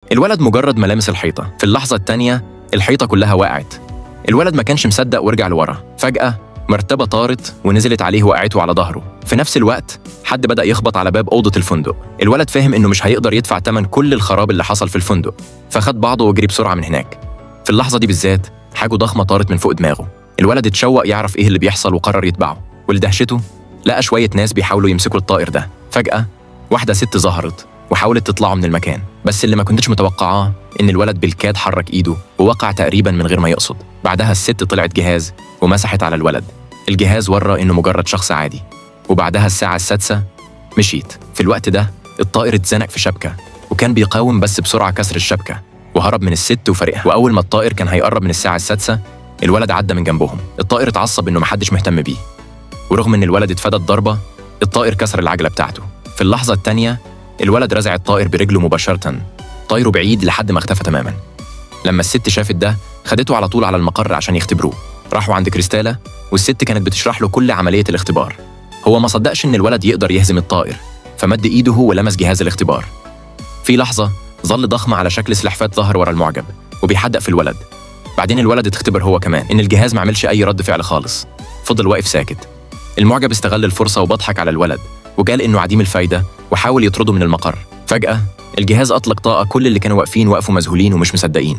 الولد مجرد ما لامس الحيطة، في اللحظة التانية الحيطة كلها وقعت. الولد ما كانش مصدق ورجع لورا. فجأة مرتبة طارت ونزلت عليه وقعته على ظهره. في نفس الوقت حد بدأ يخبط على باب أوضة الفندق. الولد فهم إنه مش هيقدر يدفع تمن كل الخراب اللي حصل في الفندق، فخد بعضه وجري بسرعة من هناك. في اللحظة دي بالذات حاجة ضخمة طارت من فوق دماغه. الولد اتشوق يعرف إيه اللي بيحصل وقرر يتبعه، ولدهشته لقى شوية ناس بيحاولوا يمسكوا الطائر ده. فجأة واحدة ست ظهرت وحاولت تطلعه من المكان، بس اللي ما كنتش متوقعاه إن الولد بالكاد حرك إيده ووقع تقريبا من غير ما يقصد. بعدها الست طلعت جهاز ومسحت على الولد. الجهاز ورى إنه مجرد شخص عادي. وبعدها الساعة 6 مشيت. في الوقت ده الطائر اتزنق في شبكة وكان بيقاوم، بس بسرعة كسر الشبكة وهرب من الست وفريقها. وأول ما الطائر كان هيقرب من الساعة 6 الولد عدى من جنبهم. الطائر اتعصب إنه محدش مهتم بيه، ورغم إن الولد اتفادى الضربة الطائر كسر العجلة بتاعته. في اللحظة التانية الولد رزع الطائر برجله مباشرة، طايره بعيد لحد ما اختفى تماما. لما الست شافت ده خدته على طول على المقر عشان يختبروه. راحوا عند كريستالا والست كانت بتشرح له كل عملية الاختبار. هو ما صدقش إن الولد يقدر يهزم الطائر، فمد إيده ولمس جهاز الاختبار. في لحظة ظل ضخم على شكل سلحفاة ظهر ورا المعجب وبيحدق في الولد. بعدين الولد اتختبر هو كمان، إن الجهاز ما عملش أي رد فعل خالص، فضل واقف ساكت. المعجب استغل الفرصة وبضحك على الولد وقال إنه عديم الفايدة وحاول يطرده من المقر. فجأة الجهاز أطلق طاقة، كل اللي كانوا واقفين وقفوا مذهولين ومش مصدقين.